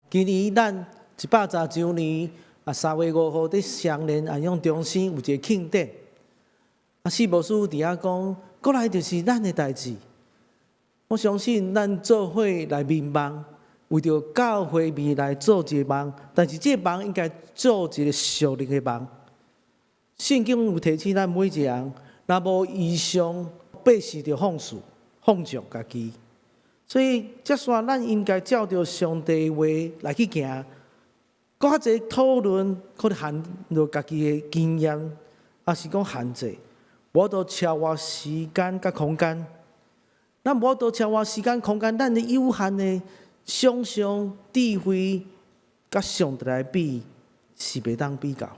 今年咱110周年啊，3月5號佇雙連安養中心有一個慶典。啊，四牧師佇遐講，過來就是咱的代誌。我相信咱做伙來眠夢，為著教會未來做一個夢，但是這個夢應該做一個屬靈的夢。聖經有提醒咱每一個人，若無異象，百姓就放肆放縱家己。所以，接續咱應該照著上帝話來去行。閣較濟討論，可能限著家己的經驗，抑是講限制，無法度超越時間佮空間。咱無法度超越時間空間，咱的有限的想象、智慧，佮上帝來比，是袂當比較。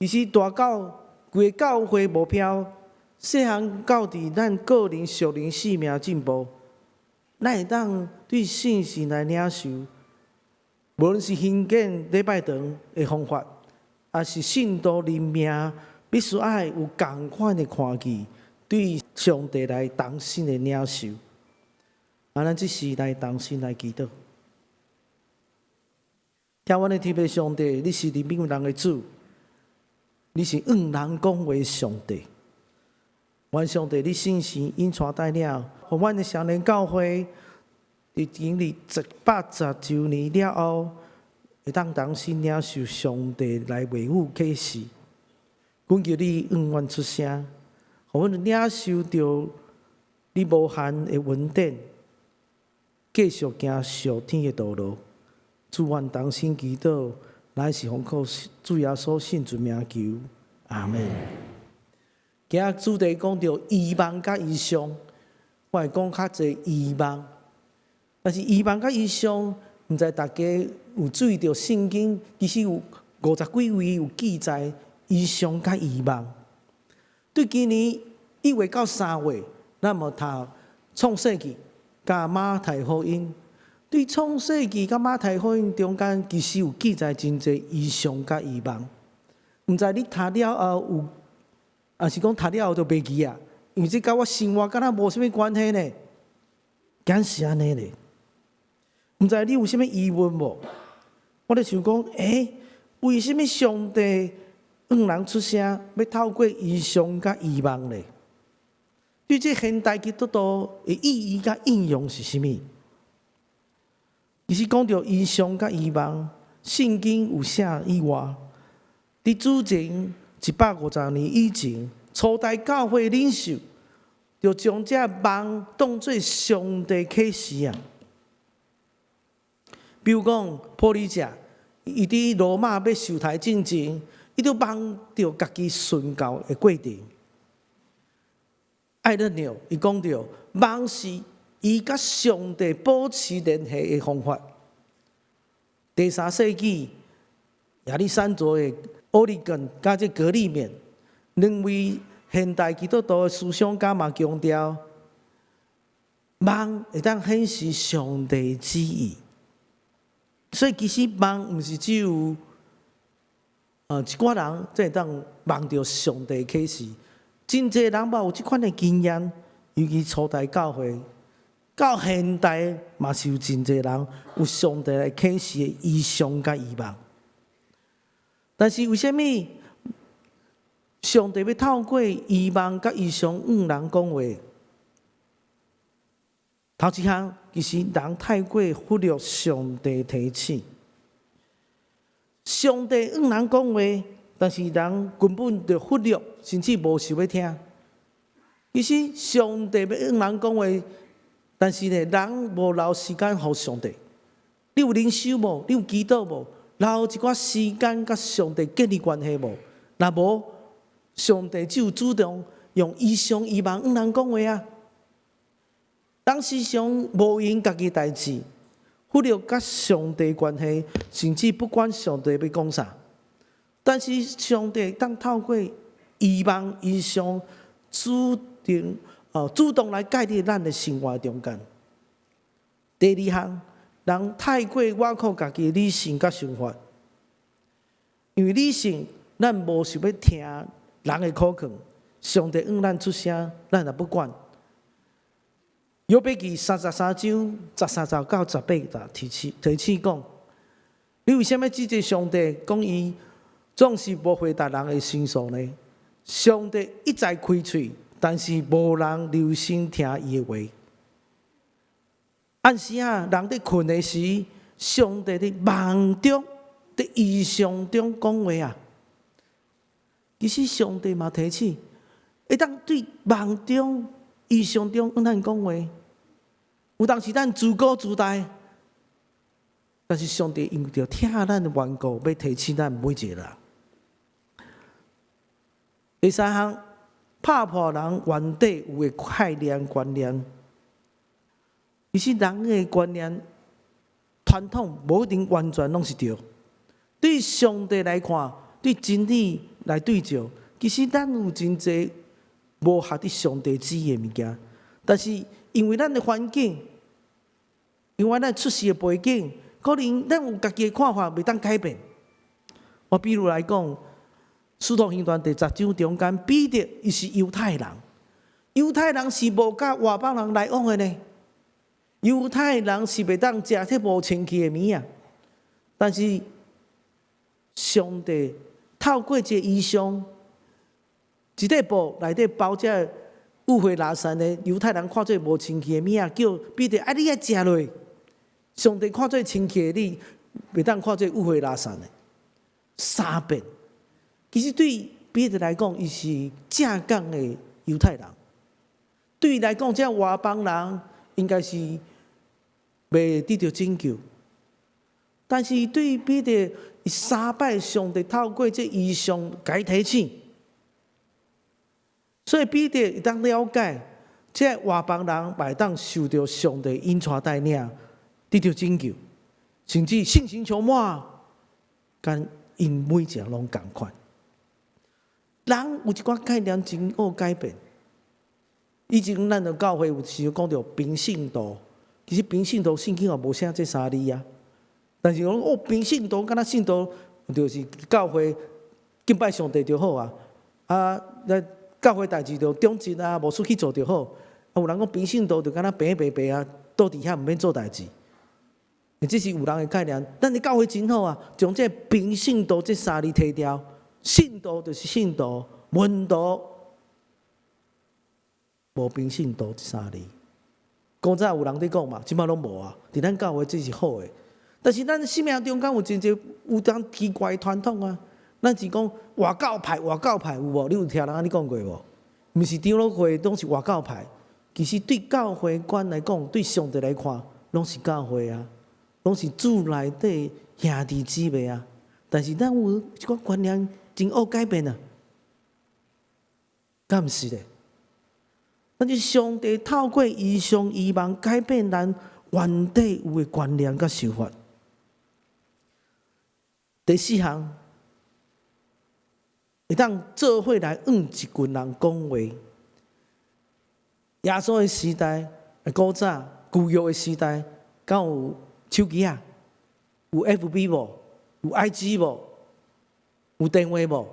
其實大到規个教會目標，細漢到佇咱個人屬靈生命進步，咱會當對聖神來領受，無論是興建禮拜堂的方法，抑是信徒認命，必須愛有仝款的看見，對上帝來同心的領受。啊，咱這時來同心來祈禱。疼阮的天父上帝，你是憐憫人的主，你是向人講話的上帝。願上帝，你聖神引帶帶領，予阮的雙連教會，佇經歷110周年了後，會當同心領受上帝來話語啟示。懇求你向阮出聲，予阮領受著你無限的恩典，繼續行屬天的道路。主，阮同心祈禱，乃是奉靠主耶穌聖尊名求，阿門。今仔主題講著異夢佮異象，我會講較濟異夢，但是異夢佮異象，毋知大家有注意著聖經，其實有50幾位有記載異象佮異夢。對今年1月到3月，咱無讀創世記佮馬太福音。對創世記佮馬太福音中間，其實有記載真濟異象佮異夢。毋知你讀了後有，抑是講讀了後就袂記啊？因為這佮我生活敢若無啥物關係呢？敢是按呢咧？毋知你有啥物疑問無？我咧想講，欸，為啥物上帝向人出聲，欲透過異象佮異夢咧？對這現代基督徒的意義佮應用是啥物？其實講著異象佮異夢，聖經有寫以外，佇主前150年以前，初代教會領袖就將這夢當做上帝啟示啊。比如講，普里者，伊佇羅馬欲受刣進前，伊就夢著家己殉教的過程。愛樂紐，伊講著夢是伊佮上帝保持聯繫的方法。第三世紀，亞歷山卓的奧利根佮這革利免兩位現代基督徒的思想家嘛強調，夢會當顯示上帝旨意。所以其實夢毋是只有一寡人才會當夢著上帝啟示，真濟人嘛有這款的經驗，尤其初代教會。到現代嘛是有真濟人有上帝來啟示的異象佮異夢。但是為啥物上帝欲透過異夢佮異象向人講話？頭一項，其實人太過忽略上帝提醒。上帝向人講話，但是人根本就忽略，甚至無想欲聽。其實上帝欲向人講話，但是呢，人無留時間予上帝。你有靈修無？你有祈禱無？留一寡時間佮上帝建立關係無？若無，上帝只有主動用異象異夢向人講話啊。人時常無閒家己代誌，忽略佮上帝關係，甚至不管上帝欲講啥。但是上帝當透過異夢異象主動來介入咱的生活中間。第二項，人太過倚靠家己的理性佮想法，因為理性咱無想欲聽人的口勸，上帝向咱出聲，咱也不管。約伯記33章13節到18節提醒講：你為啥物指著上帝講伊總是無回答人的申訴呢？上帝一再開喙，但是無人留心聽伊的話。暗時啊，人佇睏的時，上帝佇夢中、佇異象中講話啊。其實上帝嘛提醒，會當對夢中、異象中向咱講話。有當時咱自高自大，但是上帝因為著疼咱的緣故，欲提醒咱每一個人。第三項，拍破人原底有的概念觀念。其實人的觀念傳統無一定完全攏是對。對上帝來看，對真理來對照，其實咱有真濟無合佇上帝旨意的物件，但是因為咱的環境，因為咱出世的背景，可能咱有家己的看法，袂當改變。我比如來講，《使徒行傳》第10章中間，彼得伊是猶太人，猶太人是無佮外邦人來往的呢。猶太人是袂當食這無清氣的物仔，但是上帝透過一个異象，一塊布內底包這五花六散的猶太人看做無清氣的物仔，叫彼得啊，你愛食落。上帝看做清氣的，你袂當看做五花六散的。三遍，其實對彼得來講，伊是正港的猶太人。對伊來講，這外邦人應該是袂得著拯救。但是對彼得，伊三擺上帝透過這異象共伊提醒，所以彼得會當了解，這外邦人會當受著上帝引帶帶領，得著拯救，甚至聖神充滿，佮𪜶每一個攏仝款。人有一寡概念真好改變。以前咱的教會有時講著平信徒，其實平信徒聖經也無寫這三字啊。但是講哦，平信徒敢若信徒，就是教會敬拜上帝就好啊。啊，咱教會代誌就長執啊，牧師去做就好。啊，有人講平信徒就敢若平平平啊，倒佇遐毋免做代誌。這是有人的概念。咱的教會真好啊，將這平信徒這三字提掉，信徒就是信徒，門徒無平信徒這三字。古早有人佇講嘛，這擺攏無啊。佇咱教會這是好的，但是咱生命中間有真濟有當奇怪的傳統啊。咱是講外教派，外教派有無？你有聽人按呢講過無？毋是長老會攏是外教派，其實對教會觀來講，對上帝來看，攏是教會啊，攏是主內底兄弟姊妹啊。但是咱有一寡觀念真愛改變啊，敢毋是咧？咱是上帝透過異象異夢改變咱原底有的觀念佮想法。第四項，會當做伙來向一群人講話。耶穌的時代，古早舊約的時代，敢有手機啊？有 FB 無？有 IG 無？有電話無？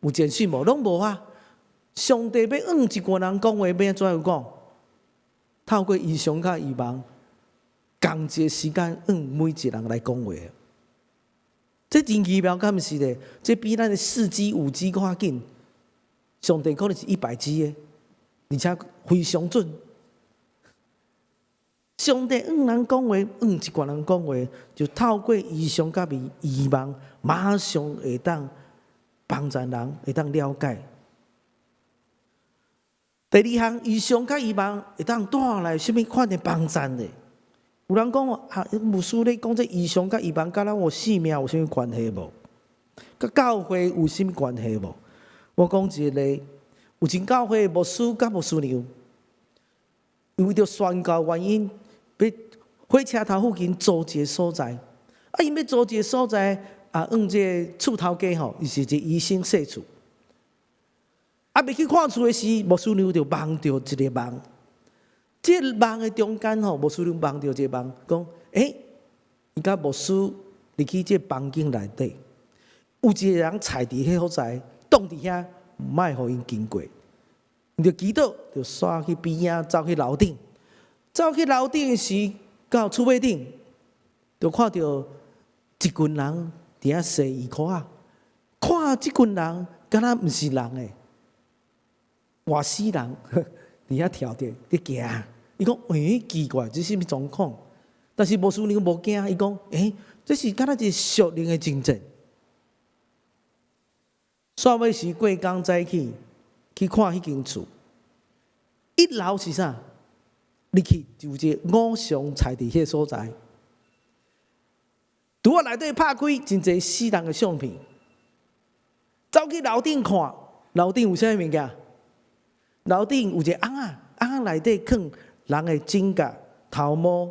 有簡訊無？攏無啊！上帝欲向一群人講話，欲按怎樣講？透過異象佮異夢，仝一個時間向每一個人來講話。這真奇妙，敢毋是咧？這比咱的4G、5G 閣較緊。上帝可能是100G 的，而且非常準。上帝向人講話，向一群人講話，就透過異象佮異夢，馬上會當幫助人，會當了解。第二項，異象佮異夢會當帶來啥物款的幫助呢？有人講啊，牧師你講這異象佮異夢，佮咱有性命有啥物關係無？佮教會有啥物關係無？我講一個例，有一間教會牧師佮牧師娘，因為著宣教原因，欲火車頭附近租一個所在。啊，𪜶欲租一個所在，啊，按這個厝頭家吼，伊是一個醫生踅厝。啊，欲去看厝的時，牧師娘就夢著一個夢。這個夢的中間吼，牧師娘夢著一個夢，講，欸，伊佮牧師入去這個房間內底，有一個人踩佇彼所在，擋佇遐，毋愛予𪜶經過。𪜶就祈禱，就紲去邊仔，走去樓頂。走去樓頂時，到厝尾頂，就看著一群人佇遐洗衣褲仔。看這群人，敢若毋是人的，活死人佇遐跳著佇行。伊講：欸，奇怪，這是啥物狀況？但是牧師娘無驚，伊講：欸，這是敢若一個屬靈的征戰。煞尾時過工早起去看彼間厝，一樓是啥？入去就有一個偶像豺佇彼个所在。櫥仔內底拍開，真濟死人的相片。走去樓頂看，樓頂有啥物物件？樓頂有一個甕仔，甕仔內底囥人的指甲、頭毛，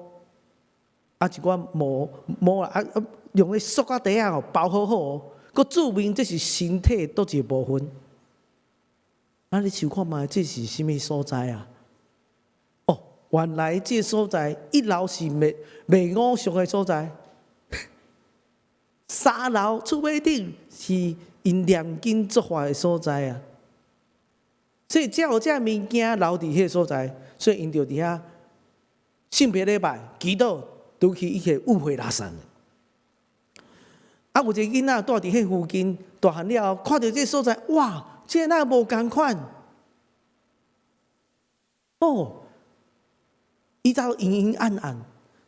啊一寡毛毛啊，啊用咧塑膠袋仔吼包好好哦，閣註明這是身體佗一個部分。啊，你想看覓？這是啥物所在啊？哦，原來這個所在一樓是賣賣偶像的所在，三樓厝尾頂是𪜶念經做法的所在啊。所以才有這物件留佇彼個所在，所以𪜶就佇遐聖別禮拜祈禱，拄去一個誤會拉散。啊，有一个囡仔蹛佇彼附近，大漢了後看著這個所在，哇，這哪無仝款？哦，以早陰陰暗暗，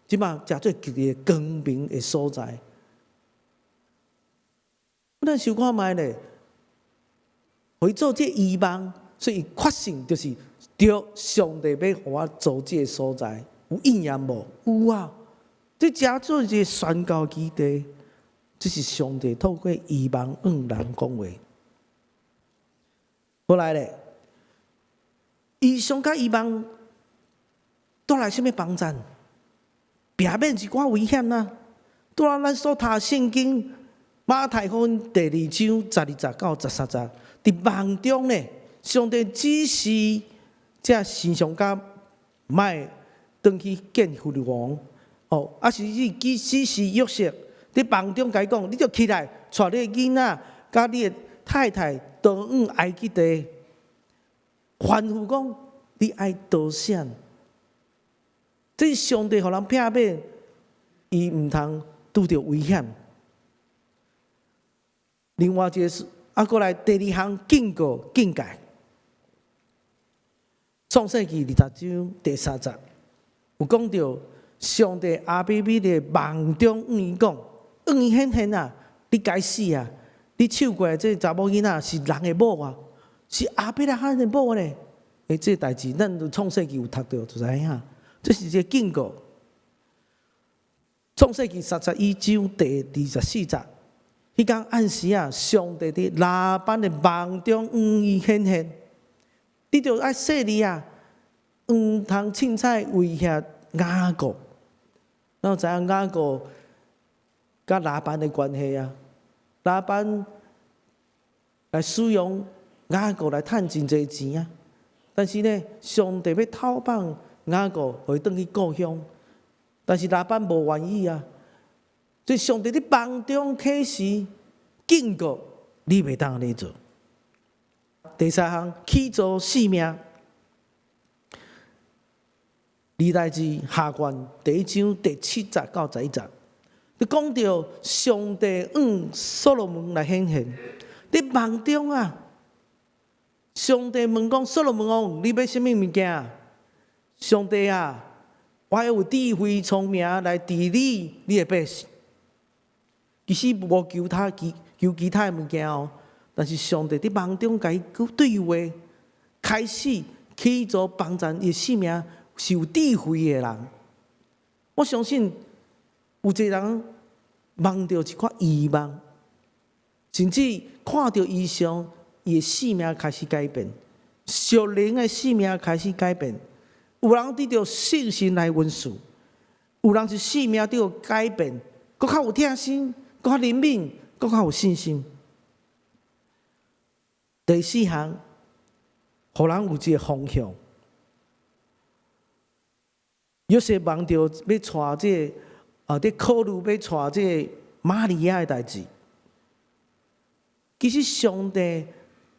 這馬成做一个光明的所在。咱想看覓咧？會做這異夢，所以確信就是對上帝欲予我做這个所在，有應驗無？有啊！這成做一個宣教基地，這是上帝透過異夢向人講話。後來咧，異象佮異夢帶來啥物幫贊？避免一寡危險啊！拄仔咱所讀聖經馬太福音第二章12節到13節，佇夢中咧，上帝指示這神上甲莫轉去見法老王，哦，啊是指指示約瑟佇夢中共伊講，你著起來，帶你的囡仔佮你的太太逃往埃及地，吩咐講你愛逃險。這是上帝予人避免，伊毋通拄著危險。另外一個是啊，閣來第二項警告警戒，創世記20章第三節有講著上帝亞比米勒夢中向伊講，向伊顯現啊，你該死啊！你搶過來這查某囡仔是人的某啊，是亞伯拉罕的某咧。欸，這代誌咱佇創世記有讀著，就知影，這是一個警告。創世記31章第24節。彼工暗時啊，上帝佇拉班的夢中向伊顯現，你著愛細膩啊，毋通凊彩威脅雅各。咱知影雅各佮拉班的關係啊，拉班來使用雅各來趁真濟錢啊，但是呢，上帝欲討放雅各，予伊轉去故鄉，但是拉班無願意啊。所以上帝佇夢中啟示警告你袂當按呢做。第三項，起造性命。歷代志下卷第一章第7節到11節，你講著上帝向所羅門來顯現，佇夢中啊，上帝問講所羅門王，你欲啥物物件？上帝啊，我欲有智慧聰明來治理你的百姓。其實無求他求求其他的物件哦，但是上帝佇夢中共伊對話，開始起造幫贊伊的性命是有智慧的人。我相信有一個人夢著一寡異夢，甚至看著異象，伊的性命開始改變，屬靈的性命開始改變。有人得著聖神來溫賜，有人是性命得著改變，閣較有疼心，閣較憐憫，閣較有信心。第四項，予人有一個方向。約瑟夢著欲娶這個，啊，佇考慮欲娶這個瑪利亞的代誌。其實上帝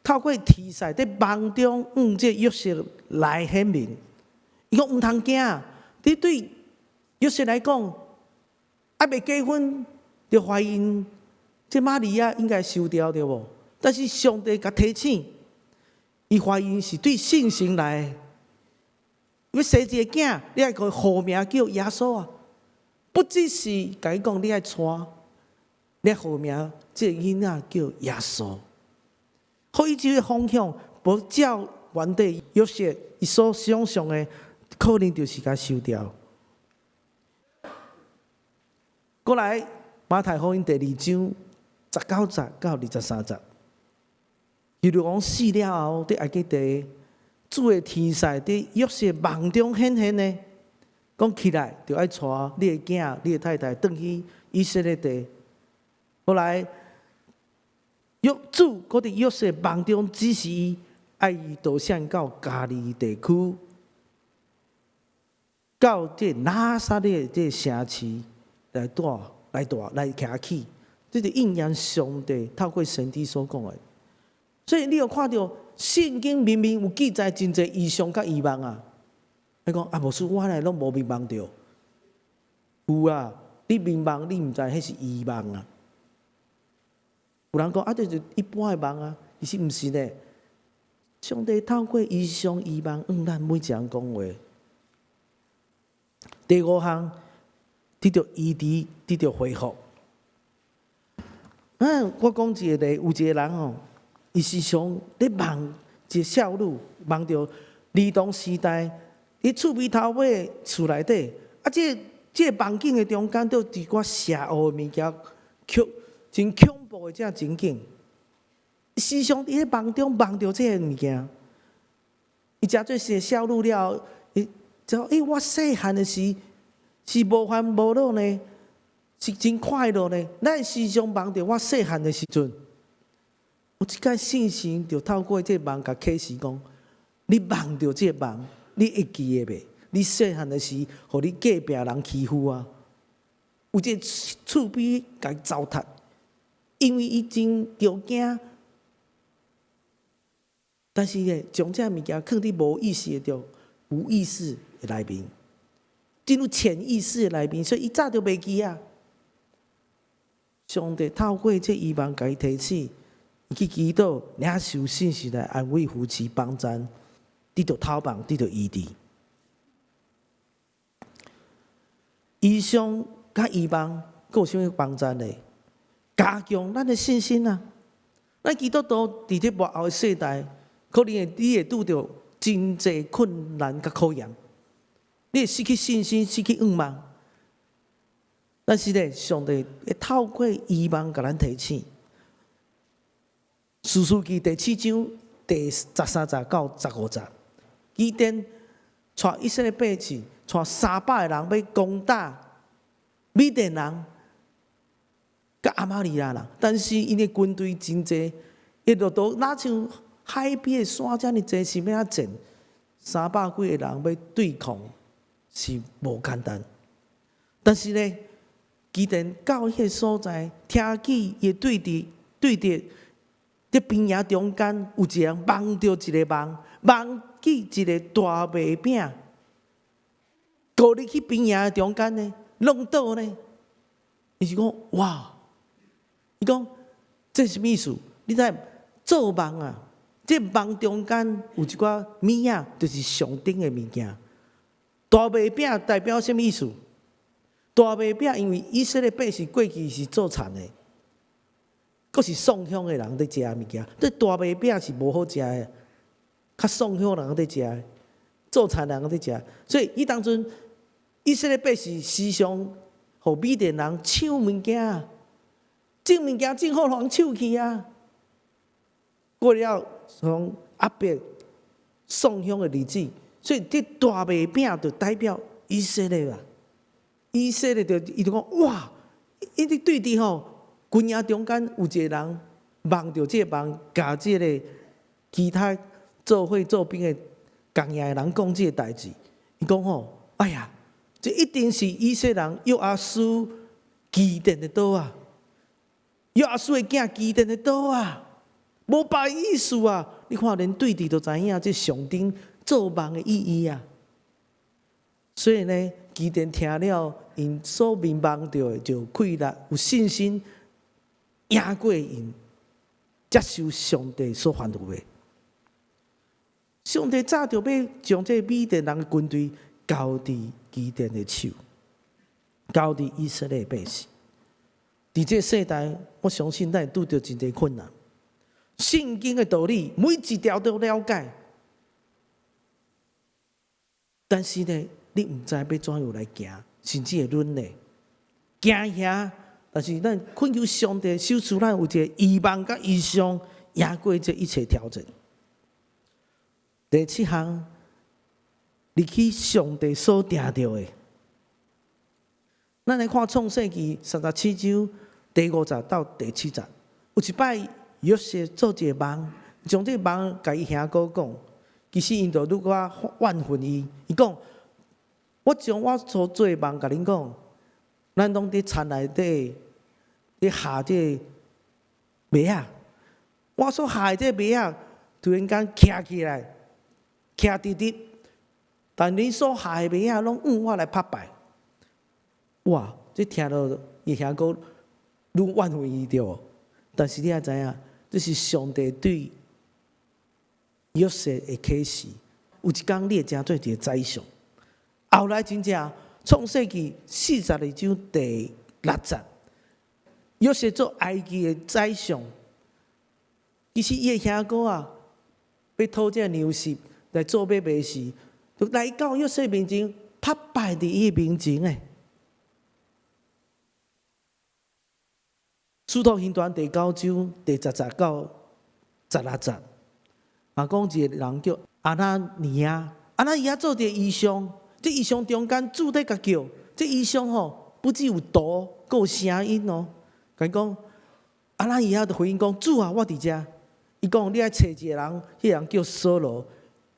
透過天使佇夢中向這約瑟來顯明，伊講毋通驚，你對約瑟來講，猶未結婚就懷孕，這瑪利亞應該收掉對無？但是上帝共提醒，伊懷孕是對聖神來的。欲生一个囝，你愛共號名叫耶穌啊！不只是共伊講你愛娶，你愛號名這个囡仔叫耶穌。予伊這个方向，無照原底約瑟伊所想象的，可能就是共收掉。過來，馬太福音第二章19節到23節，希律王死了後，佇埃及地，主的天使佇約瑟夢中顯現呢，講起來就愛帶你的囝、你的太太轉去以色列地。後來，約主閣佇約瑟夢中指示伊，愛伊逃散到加利利地區，到這拿撒勒這城市來住、來住、來徛起。這就應驗上帝透過先知所講的。所以你有看著聖經明明有記載真濟異象佮異夢啊！你講啊，牧師，我來攏無眠夢著。有啊，你眠夢你毋知彼是異夢啊。有人講啊，這是一般的夢啊，其實毋是呢。上帝透過異象異夢，向咱每一個人講話。第五項，得著醫治，得著恢復。啊，我講一個例，有一個人吼，伊時常咧夢一個少女，夢著兒童時代，伊厝邊頭尾厝內底，啊，這個夢境的中間，都有一寡邪惡的物件，真恐怖的這情景。時常佇咧夢中夢著這个物件，伊誠做是少女了，伊就欸，我細漢的時是無煩無惱呢，是真快樂呢。咱時常夢著我細漢的時陣，有一擺聖神就透過這个夢共啟示講，你夢著這个夢，你會記得袂？你細漢的時，予你隔壁人欺負啊，有這个厝邊共伊糟蹋，因為伊真著驚。但是呢，將這物件囥佇無意識的中，無意識的內面，進入潛意識的內面，所以伊早就袂記啊。上帝透過這異夢共伊提醒，伊去祈禱，領受聖神來安慰、扶持、幫贊，得著透夢，得著醫治。異象佮異夢，閣有啥物幫贊呢？加強咱的信心啊！咱基督徒佇這末後的世代，可能會你會拄著真濟困難佮考驗，你會失去信心，失去盼望。但是呢，上帝會透過異夢共咱提醒。士師記第七章第13節到15節，基甸帶以色列百姓，帶300個人欲攻打米甸人、佮亞瑪力人，但是𪜶的軍隊真濟，一路都若像海邊的沙遮爾濟，是欲按怎戰？300幾个人欲對抗是無簡單。但是呢，基甸到彼个所在，聽見伊對佇對佇佇平野中間有一個人夢著一个夢，夢見一个大麥餅，糊入去平野中間呢，弄倒呢。伊就講哇，伊講這是啥物意思？你知做夢啊？這夢中間有一寡物仔，就是上頂的物件。大麥餅代表啥物意思？大麥餅因為以色列百姓過去是做田的，閣是送香的人佇食的物件。這大麥餅是無好食的，較送香人佇食的，做田人佇食。所以伊當陣以色列百姓時常予米甸人搶物件，種物件種好，予人搶去啊。過了從壓迫送香的日子，所以這大麥餅就代表以色列啊。以色列就伊就講哇，伊佇對佇吼軍營中間有一個人夢著這個夢，共這个其他做伙做兵的仝營的人講這個代誌。伊講吼，哎呀，這一定是以色列人約阿斯基甸的刀啊！約阿斯的囝基甸的刀啊！無別意思啊！你看，連對佇都知影這上頂做夢的意義啊！所以呢，基甸聽了，𪜶所眠夢著的就氣力有信心贏過𪜶，接受上帝所吩咐的。上帝早就欲將這米甸人的軍隊交佇基甸的手，交佇以色列百姓。佇這世代，我相信咱會拄著真濟困難。聖經的道理每一條都了解，但是呢，你毋知欲怎樣來行，甚至會忍呢，驚嚇。但是咱懇求上帝，賞賜咱有一个異夢佮異象，贏過這一切挑戰。第七項，入去上帝所定著的。咱來看創世記37章第五節到第七節，有一擺約瑟做一个夢，將這個夢共伊兄哥講，其實𪜶就愈較怨恨伊。伊講：我將我所做的夢共恁講，咱攏佇田內底佇下這個麥仔，我所下的這個麥仔突然間徛起來，徛直直，但恁所下的麥仔攏向我來拍敗。哇！這聽著伊兄哥愈怨恨伊對無？但是你也知影，這是上帝對約瑟的啟示。有一工你會成做一个宰相。後來真正創世記42章第六節，約瑟做埃及的宰相。其實伊的兄哥啊，欲討這糧食來做買賣時，就來到約瑟面前，拍敗佇伊面前的。使徒行傳第九章第10節到16節，嘛講一个人叫亞拿尼亞，亞拿尼亞做一个異象，這異象中間主佇共叫，這異象吼不只有圖，閣有聲音哦。共伊講，亞拿尼亞就回應講：主啊，我佇遮。伊講你愛揣一个人，彼个人叫掃羅，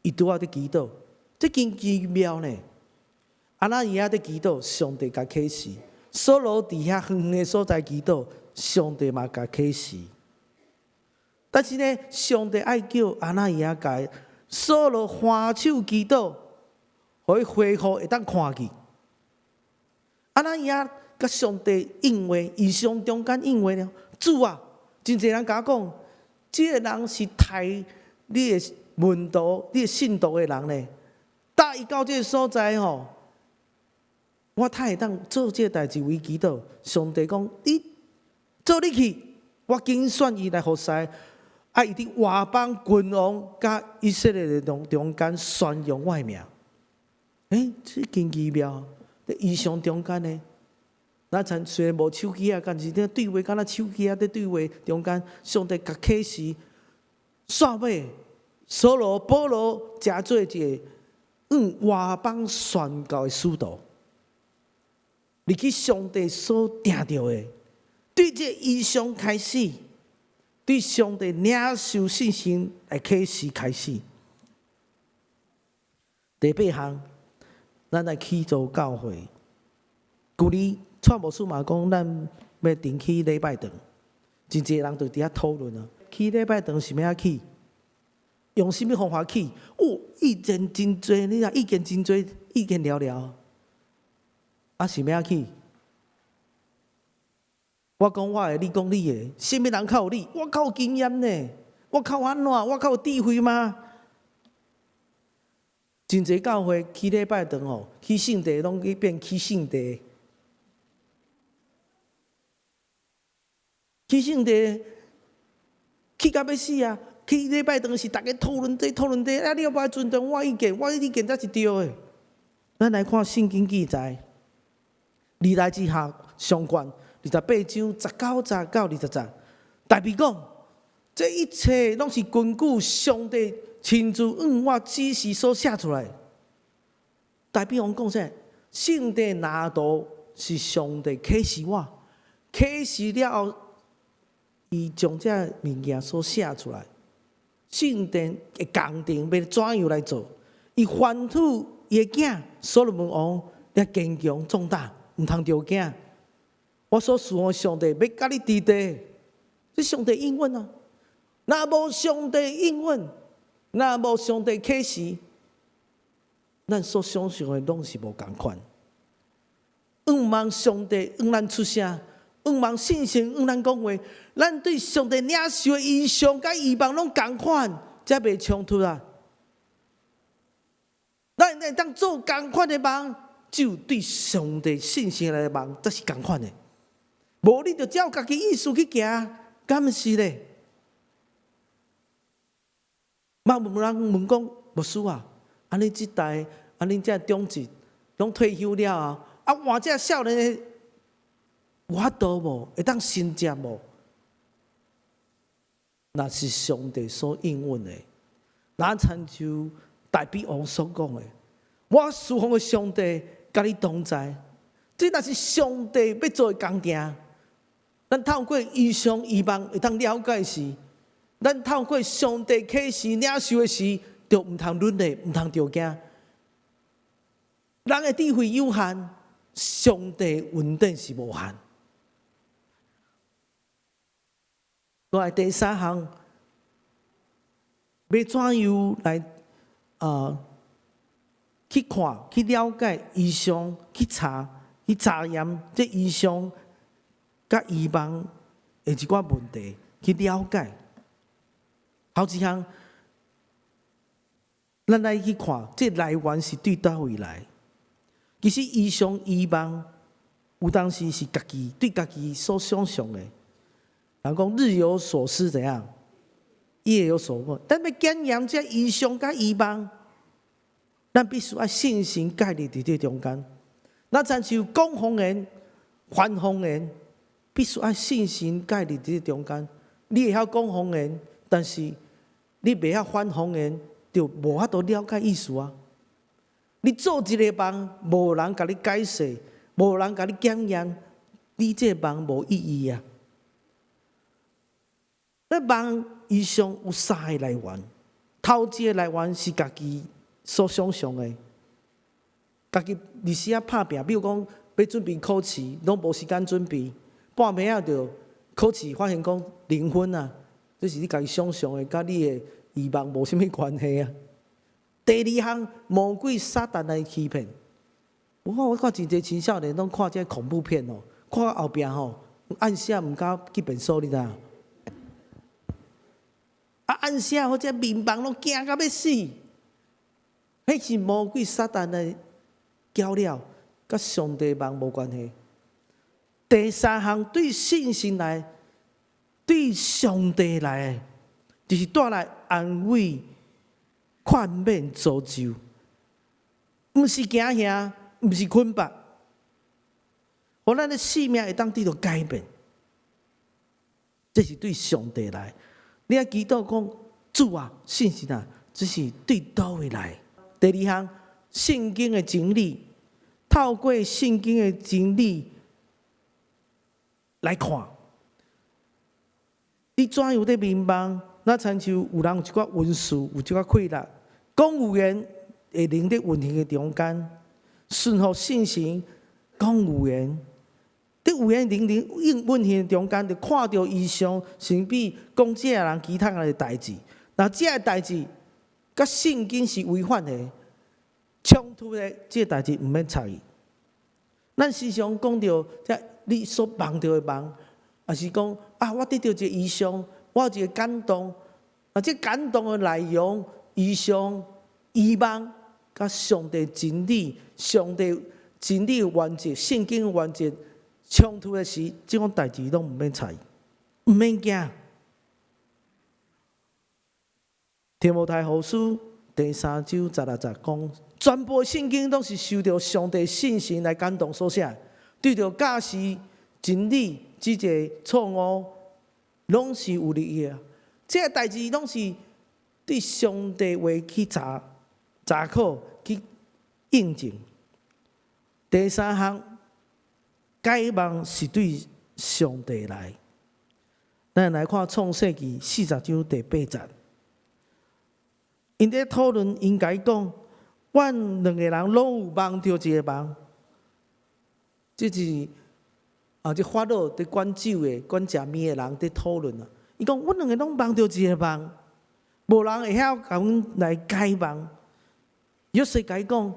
伊拄仔佇祈禱，這真奇妙呢。亞拿尼亞佇祈禱，上帝共啟示；掃羅佇遐遠遠的所在祈禱，上帝嘛共啟示。但是呢，上帝愛叫亞拿尼亞共掃羅還手祈禱，予伊恢復會當看見。亞拿尼亞共上帝應話，異象中間應話了。主啊，真濟人共我講，這个人是刣你的門徒、你的信徒的人呢。帶伊到這个所在吼，我太會當做這个代誌為祈禱。上帝講：你做你去，我揀選伊來服侍，啊，伊佇外邦君王佮以色列的中間宣揚我的名。欸，這真奇妙！佇異象中間呢，咱曾雖然無手機啊，但是這對話敢若手機啊，佇對話中間，上帝共啟示，煞尾掃羅、保羅成做一个向外邦宣教的使徒，入去上帝所定著的，對這異象開始，對上帝領受信心來啟示開始。第八項，咱來起造教會。舊年蔡牧師嘛講，咱欲重起禮拜堂，真濟人就佇遐討論啊。起禮拜堂是欲按怎起？用啥物方法起？哦，意見真濟，你若意見真濟，意見寥寥。啊，是欲按怎起？我講我的，你講你的，啥物人較有理？我較有經驗呢，我較有按怎？我較有智慧嗎？真濟教會起禮拜堂吼，起聖地攏去變起聖地，起聖地起甲欲死啊！起禮拜堂時，逐家討論這討論彼，啊！你猶無愛尊重我意見，我意見才是對的。咱來看聖經記載，歷代志下上卷28章19節到20節，大衛講：這一切攏是根據上帝親自向我指示所寫出來。大衛王講啥？聖殿藍圖是上帝啟示我，啟示了後，伊將這物件所寫出來。聖殿的工程欲怎樣來做？伊吩咐伊的囝所羅門王，你堅強壯膽，毋通著驚。我所侍奉的上帝欲佮你佇地，這上帝應允啊！若無上帝應允，若無上帝啟示，咱所想象的攏是無仝款。向望上帝向咱出聲，向望聖神向咱講話，咱對上帝領受的異象佮異夢攏仝款，才袂衝突啊！咱會當做仝款的夢，只有對上帝信心來的夢才是仝款的。無你就照家己意思去行，敢毋是咧？嘛有人問講，牧師啊，按呢這代，按呢這長執攏退休了後，啊換這少年的有法度無？會當承接無？若是上帝所應允的，若親像大衛王所講的，我侍奉的上帝佮你同在，這若是上帝欲做的工程，咱透過異象異夢會當了解時，咱透過上帝啟示領受的時，就毋通軟弱，毋通著驚。人的智慧有限，上帝恩典是無限。過來第三項，欲怎樣來啊去看、去了解異象、去查、去查驗這異象佮異夢的一寡問題，去了解。頭一項，咱來去看，這來源是對佗位來？其實異象異夢有當時是家己對家己所想像的。人講日有所思怎樣，夜有所夢。咱欲檢驗這異象佮異夢，咱必須愛信心介入佇這中間。咱親像講方言、翻方言，必須愛信心介入佇這中間。你會曉講方言，但是你袂曉翻方言，就無法度了解意思啊！你做一個夢，無人共你解釋，無人共你檢驗，你這個夢無意義啊！這夢異象有三個來源，頭一個來源是家己所想像的，家己日時仔拍拚，比如講欲準備考試，攏無時間準備，半暝仔就考試，發現講零分啊！這是你家己想像的，佮你的異夢無啥物關係啊。第二項，魔鬼撒旦來欺騙。我看真濟青少年攏看這恐怖片哦，看到後壁吼，暗時仔毋敢去便所，你知影？啊，暗時仔或者眠夢攏驚甲欲死，彼是魔鬼撒旦的攪擾，佮上帝夢無關係。第三項對信心來，對上帝來的，就是帶來安慰、勸勉、造就，毋是驚嚇，毋是捆綁，予咱的生命會當得到改變。這是對上帝來。你愛祈禱講主啊，信心啊，這是對佗位來？第二項，聖經的真理，透過聖經的真理來看，你怎樣佇眠夢？若親像有人有一寡恩賜，有一寡氣力，講預言的靈佇運行的中間，順服聖神講預言。佇預言靈靈應運行的中間，就看著異象，甚至講這个人其他人的代誌。若這个代誌佮聖經是違反的、衝突的，這個代誌毋免睬伊。咱時常講著這你所夢著的夢，抑是講啊，我得著一个異象，我有一个感動。啊，這感動的內容、異象、異夢，佮上帝真理、上帝真理的原則、聖經的原則衝突的時，這種代誌攏毋免睬，毋免驚。提摩太後書第三章十六節講，全部聖經攏是受著上帝聖神來感動所寫，對著教示真理、指責錯誤，攏是有利益的。這个代誌攏是對上帝話去查查考、去印證。第三項。解夢是對上帝來，咱來看創世記四十章第八節，𪜶佇討論，𪜶共伊講，阮兩個人攏有夢著一个夢，這是啊，這法老佇管酒的、管食麵的人佇討論啊。伊講，阮兩個攏夢著一个夢，無人會曉共阮來解夢。約瑟共伊講，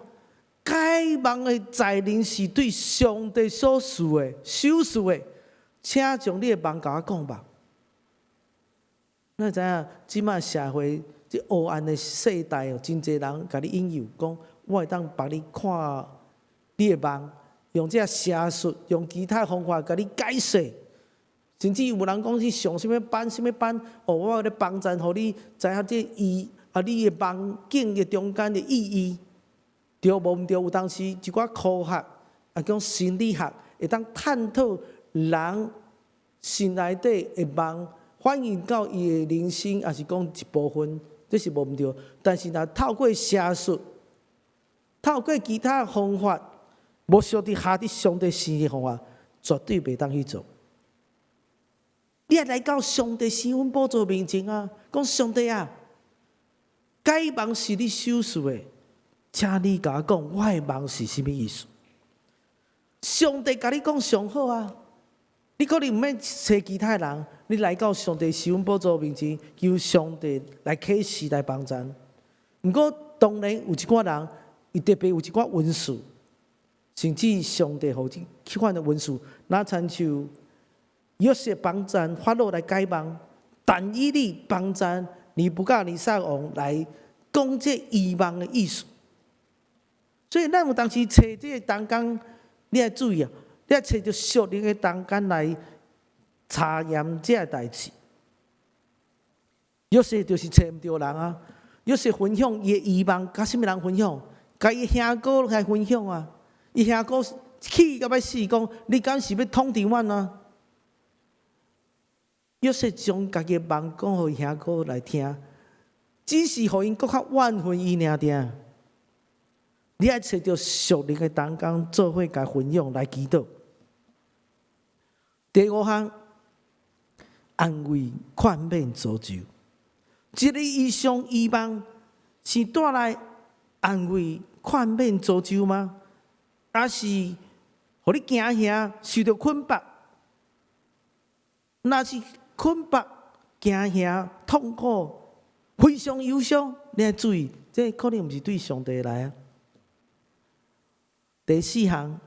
解夢的才能是對上帝所賜的、賞賜的，請將你的夢共我講吧。咱知影，這擺社會這黑暗的世代哦，真濟人共你引誘，講我會當幫你看你的夢，用這邪術，用其他方法共你解釋，甚至有人講去上啥物班、啥物班，哦，我有咧幫贊，予你知影這意啊，你的夢境的中間的意義，對無毋對？有當時一寡科學啊，講心理學會當探討人心內底的夢，反映到伊的人生，抑是講一部分，這是無毋對。但是若透過邪術，透過其他方法，無相佇下佇上帝生的方法，絕對袂當去做。你愛來到上帝施恩寶座面前啊，講上帝啊，解夢是你賞賜的，請你共我講，我的夢是啥物意思？上帝共你講上好啊！你可能毋免揣其他人，你來到上帝施恩寶座面前，求上帝來啟示來幫贊。毋過當然有一寡人，伊特別有一寡恩賜，甚至上帝予這彼款的恩賜，若親像約瑟幫贊法老來解夢，但以理幫贊尼布甲尼撒王來講這異夢的意思。所以咱有當時揣這個同工，你愛注意啊！你愛揣著屬靈的同工來查驗這個代誌。約瑟就是揣毋著人啊！約瑟分享伊的異夢，共啥物人分享？共伊兄哥來分享啊！伊兄哥氣甲欲死，講你敢是欲統治阮啊？約瑟將家己的夢講予伊兄哥來聽，只是予𪜶閣較怨恨伊爾定。你愛揣著屬靈的同工做伙共分享來祈禱。第五項，安慰、勸勉、造就。這個異象異夢是帶來安慰、勸勉、造就嗎？抑是予你驚嚇、受著捆縛？若是捆縛、驚嚇、痛苦、非常憂傷，你愛注意，這可能毋是對上帝來啊。第四項，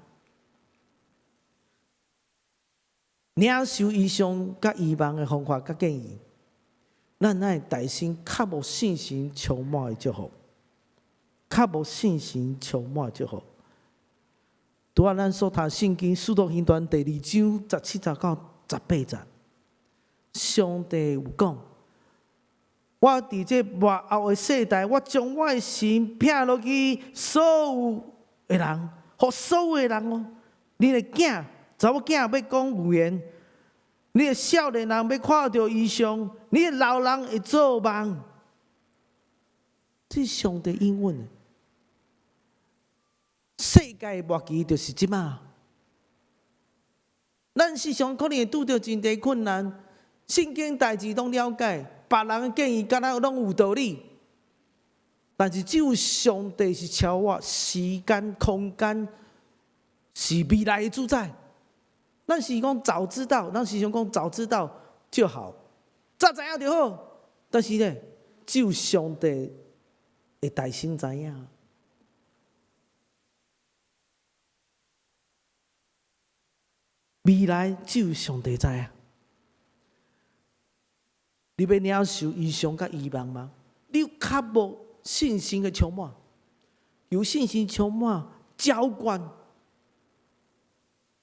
領受異象佮異夢的方法佮建議，咱愛內心較無信心充滿的祝福，較無信心充滿的祝福。拄仔咱所讀聖經《使徒行傳》第二章17節到18節，上帝有講：我佇這末後的世代，我將我的神拚落去所有的人，予所有的人哦，恁的囝、查某囝欲講預言，恁的少年人欲看著異象，恁的老人會做夢。這是上帝應允的。世界末期就是這擺，咱時常可能會拄著真濟困難，聖經代誌攏了解，別人的建議敢若攏有道理，但是只有上帝是超越時間、空間，是未來的主宰。咱是講早知道，咱時常講早知道就好，早知影就好。但是呢，只有上帝會大先知影。未來只有上帝知影。你欲領受異象佮異夢嗎？你有較無信心的充滿，有信心充滿澆灌，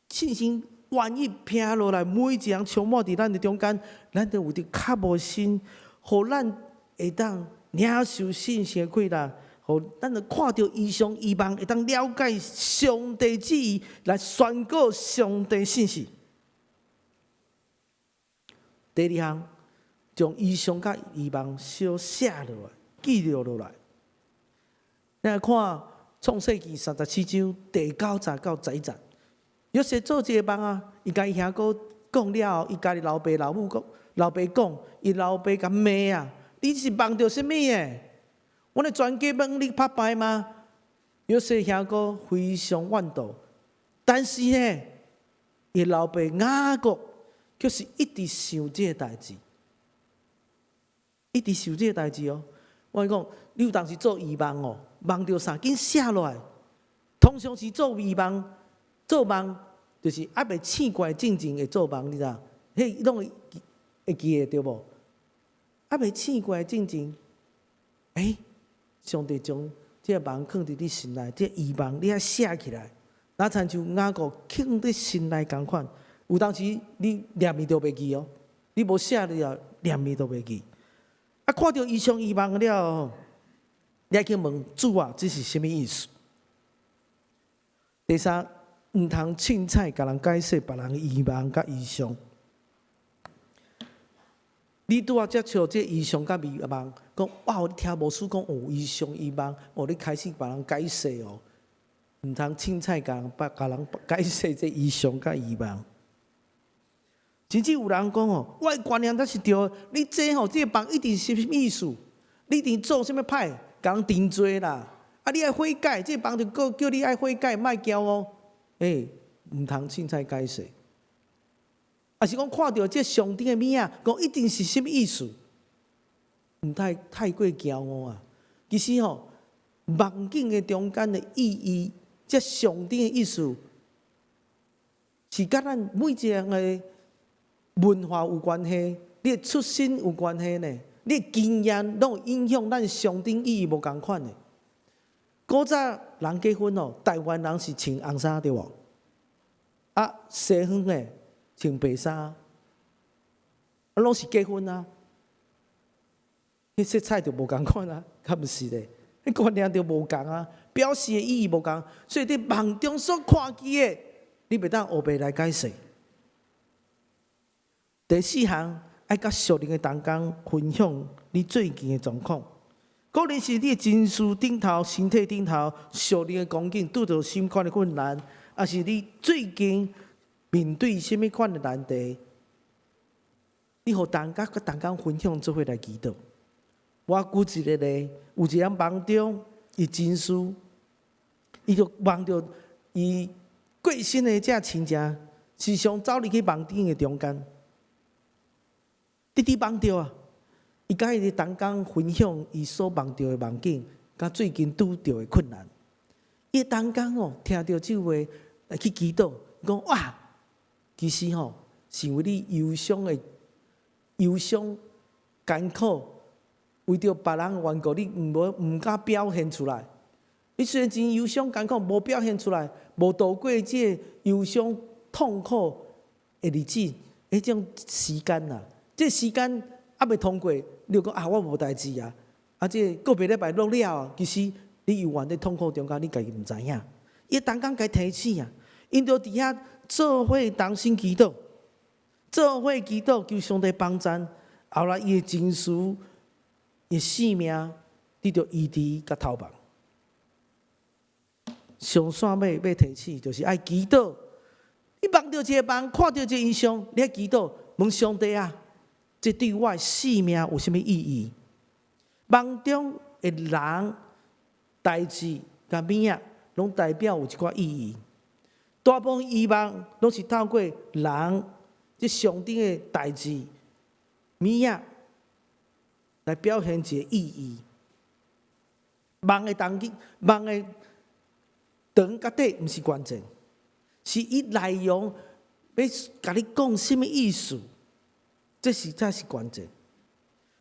信心願意拚落來，每一個人充滿佇咱的中間，咱就有著較無心，予咱會當領受信心的氣力，予咱就看著異象異夢，會當了解上帝旨意，來宣告上帝信息。第二項，將異象佮異夢小寫落來，記錄落來。咱來看創世記37章第9節到11節，約瑟做這个夢啊，伊共伊兄哥講了後，伊家己老爸老母講，老爸講，伊老爸共罵啊，你是夢著啥物的？阮的全家問你拍敗嗎？約瑟兄哥非常怨妒，但是呢，伊老爸雅各卻是一直想這个代誌，一直想這個代誌哦。我講，你有當時做異夢哦，夢著啥，緊寫落來。通常是做異夢，做夢就是猶未醒過來進前會做夢，你知影？彼攏會記得對無？猶未醒過來進前，欸，上帝將這个夢囥佇你心內，這異夢你愛寫起來，若親像雅各囥佇心內仝款。有當時你連物都袂記哦，你無寫了，連物都袂記。啊，看著異象異夢了，你愛去問主啊，這是啥物意思？第三，毋通凊彩共人解釋別人異夢佮異象。你拄仔接觸這異象佮異夢，講哇！你聽牧師講有異象異夢，哦，你開始別人解釋哦，毋通凊彩共人解釋這異象佮異夢。甚至有人講哦，我的觀念才是對的，你這吼這個夢一定是啥物意思？你一定做啥物歹，共人定罪啦！啊，你愛悔改，這個夢就閣叫你愛悔改，莫驕傲。欸，毋通凊彩解釋。抑是講看著這上頂的物仔，講一定是啥物意思？毋通太過驕傲啊！其實吼，夢境的中間的意義，這上頂的意思，是佮咱每一個人的文化有關係，你的出身有關係呢？你的經驗攏會影響咱上頂意義無仝款的。古早人結婚哦，台灣人是穿紅衫對無？啊，西方的穿白衫，啊，攏是結婚啊。彼色彩就無仝款啊，敢毋是咧？彼觀念就無仝啊，表示的意義無仝，所以佇夢中所看見的，你袂當烏白來解釋。第四項，愛佮屬靈的同工分享你最近的狀況，可能是你的情緒頂頭、身體頂頭、屬靈的光景拄著啥物款的困難，抑是你最近面對啥物款的難題，你予同工佮同工分享做伙來祈禱。我舉一個例，有一個人夢中，伊情緒，伊就夢著伊過身的這親情，時常走入去夢境的中間，直直夢著啊！伊佮伊的同工分享伊所夢著的夢境，佮最近拄著的困難。伊的同工哦，聽著這話來去祈禱，講哇，其實吼，是因為你憂傷的憂傷艱苦，為著別人的緣故，你毋敢表現出來。你雖然真憂傷艱苦，無表現出來，無度過這個憂傷痛苦的日子，彼種時間啊，這時間猶未通過，你就講啊，我無代誌啊，啊，這個過別禮拜落了啊，其實你猶原佇痛苦中間，你家己毋知影。伊同工共提醒啊，𪜶就佇遐做伙同心祈禱，做伙祈禱求上帝幫贊。後來伊的情緒、伊的性命得著醫治佮透夢。上煞尾欲提醒，就是愛祈禱。你夢著一個夢，看著一個異象，你愛祈禱問上帝啊，這對我的性命有啥物意義？夢中的人、代誌、佮物仔，攏代表有一寡意義。大部分異夢攏是透過人這上頂的代誌、物仔來表現一個意義。夢的當機，夢的長佮短毋是關鍵，是伊內容欲共你講啥物意思，這是才是關鍵。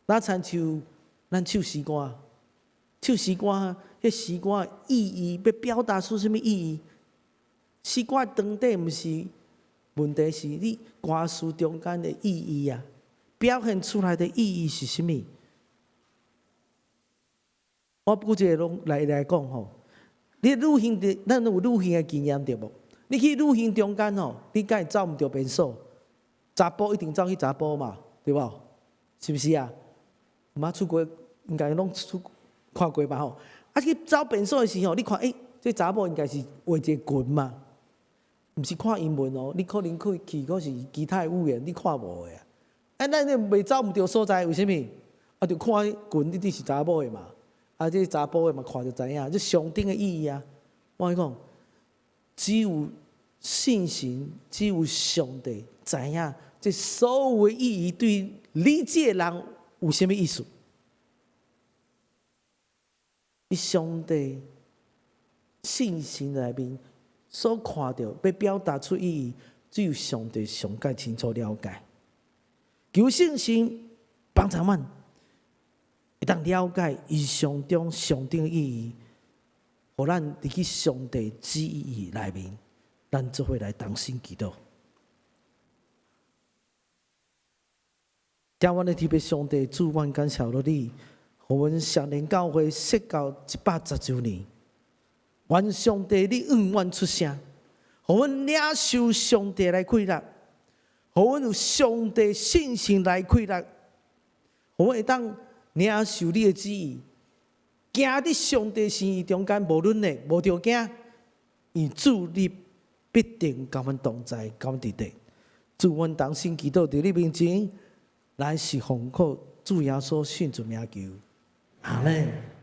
若親像咱唱詩歌，唱詩歌，彼詩歌意義欲表達出啥物意義？詩歌長短毋是問題，是你歌詞中間的意義啊，表現出來的意義是啥物？我舉一個攏來講吼，你旅行的，咱有旅行的經驗對無？你去旅行中間吼，你敢會走毋著便所？查埔一定走去查埔嘛，對無？是毋是啊？毋捌出國，應該攏出看過吧吼？啊，去走便所的時候，你看，欸，這查某應該是畫一个裙嘛？毋是看英文哦，你可能去去閣是其他的語言，你看無的啊。啊，咱你袂走毋著所在，為啥物？啊，就看裙一定是查某的嘛。啊，這查埔的嘛，看就知影，這上頂的意義啊。我共你講，只有信神，只有上帝知影這所有的意義對你這个人有啥物意思？你上帝信心內面所看著，欲表達出意義，只有上帝上蓋清楚了解。求聖神幫助阮，會當了解異象中上頂意義，予咱佇去上帝旨意內面，咱做伙來同心祈禱。聽阮的天父上帝，主，阮感謝了你，予阮雙連教會設教110週年。願上帝你應阮出聲，予阮領受上帝來氣力，予阮有上帝信心來氣力，予阮會當領受你的旨意，行佇上帝心意中間，無論的無著驚，因為主你必定佮阮同在，佮阮佇底。主，阮同心祈禱佇你面前，乃是奉靠主耶穌聖主名求，阿們。